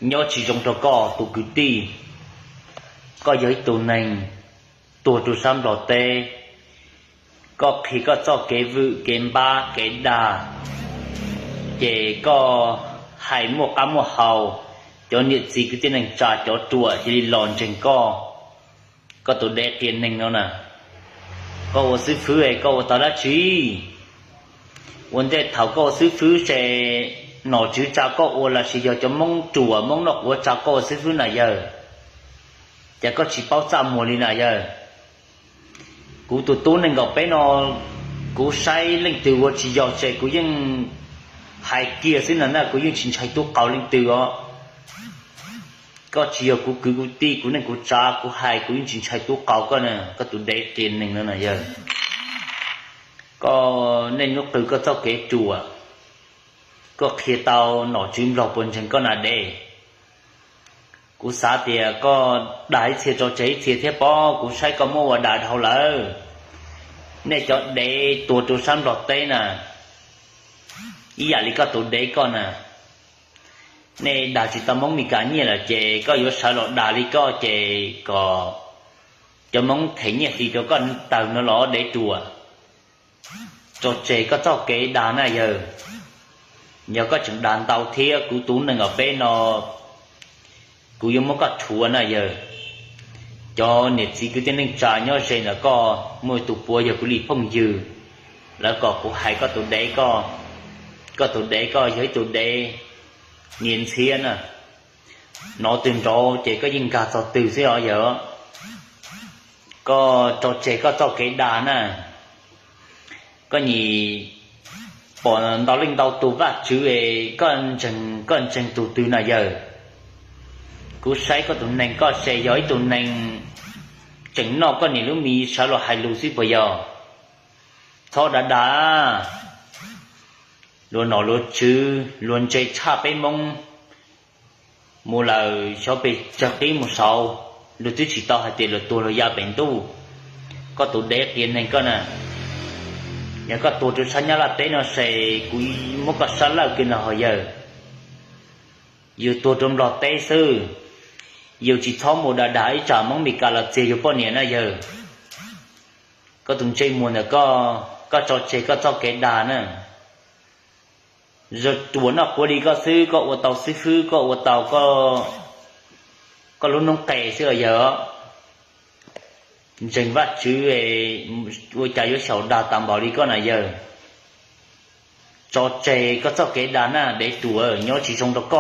Nyob tsis zoo rau koj tus kwv tij, koj yog ib tug neeg tuag rau sab Nplog teb, koj qhia koj txoj kev vwm kev npab kev dag, ces koj hais muaj qab muaj hau, cov niam txiv kwv tij neej tsa cov ruam cia li los ntseeg koj, koj tus dev qias neeg no na. Koj ua xib fwb es koj ua tau dab tsi? Ua ntej thaum koj ua xib fwb ces nom tswv tsa koj ua los sis yog cov Hmoob ruam Hmoob noj quav tsa koj ua xib fwb na yawg, ces koj tsis paub txaj muag li na yawg. Kuv tus tub nees nkaum peb no, kuv saib leej twg ua tsis yog ces kuv yeej hais kiag xwb na, kuv yeej tsis ntshai tub qau leej twg os. Koj tsis yog kuv kwv kuv tij, kuv neej kuv tsav, kuv hais kuv yeej tsis ntshai tub qau koj na, koj tus dev qias neeg no na yawg. Koj niaj hnub qw koj txoj kev ruam, koj qhia tau nom tswv Nplog puas ntseeg koj na dev? Kuv xav tias koj dag ib txhia tso tseg ib txhia thiab pob, kuv saib koj muab ua dag dhau lawm. Nej cov dev tuag rau sab Nplog teb na, ib yam li koj tus dev koj na, nej dag tsis tau Hmoob Mes Kas nyiaj lawm ces koj yuav sawv los dag li koj ces kom cov Hmoob them nyiaj hli rau koj tawg no los dev ruam. Tso tseg koj txoj kev dag na yawg. Yog koj tseem dag ntau thiab kuv tus nees nkaum peb no, kuv yuav muab koj rhuav na yawg. Cov niam txiv kwv tij neej tsa nyob ze ntawm koj muaj tus puav yog kuv li phooj ywg, lawv kom kuv hais koj tus dev, koj tus dev koj yog ib tug dev nias ntxhiab na. Hnov twg nraud ces koj yeej nkag txog twg xwb os yawg. Koj tso tseg koj txoj kev dag na. Koj nim pom ntau leej ntau tus Vajtswv es koj ntseeg, koj ntseeg tus twg na yawg? Kuv saib koj tus neeg koj ces yog ib tug neeg tseem noj koj niam lub mis sawv los hais lus xwb puas yog? Txhob dag dag. Luag nom luag tswv luag ntse tshaj peb Hmoob mus lawm xyov pes tsawg qib mus saud, luag twb tsis tau hais tias luag tuag luag ya pem ntuj. Koj tus dev qias neeg koj na, yog koj tuag rau sab Nyab Laj teb no ces kuv muab koj sab lawj kiag no ho yawg. Yus tuag rau Nplog teb xwb, yus tsis txhob mus dag dag ib tsam Hmoob Mes Kas los txiag yus poj niam na yawg. Koj tus ntsej muag ntawm koj, koj tso tseg koj txoj kev dag na. Zoo ruam noj quav li koj xwb, koj ua tau xib fwb, koj ua tau koj lub noob qes xwb os yawg. Ntseeg Vajtswv, ua cas yuav xyaum dag tas npaum li koj na yawg. Tso tseg koj txoj kev dag na dev ruam, nyob tsis zoo rau koj.